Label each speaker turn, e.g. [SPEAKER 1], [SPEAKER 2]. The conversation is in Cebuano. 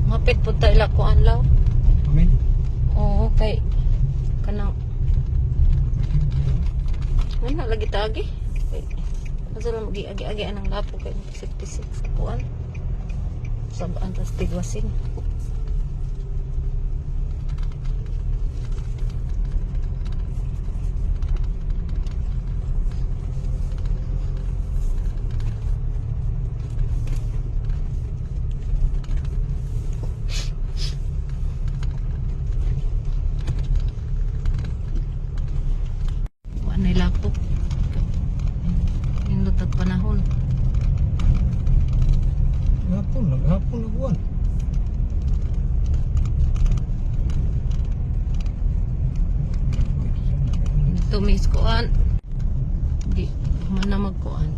[SPEAKER 1] Mapit po ta ila kuan law.
[SPEAKER 2] Amin.
[SPEAKER 1] Oo, kay kanang wala lagi tagi. Kay asa lang magi-agi-agi anang lapo kay pisik-pisik sa kuan. Sabaan tas tigwasin. Kuan na lapo. Nindot ang panahon.
[SPEAKER 2] Hapon, naghapon nagwan.
[SPEAKER 1] Dito may kuan. Di man na magkuan.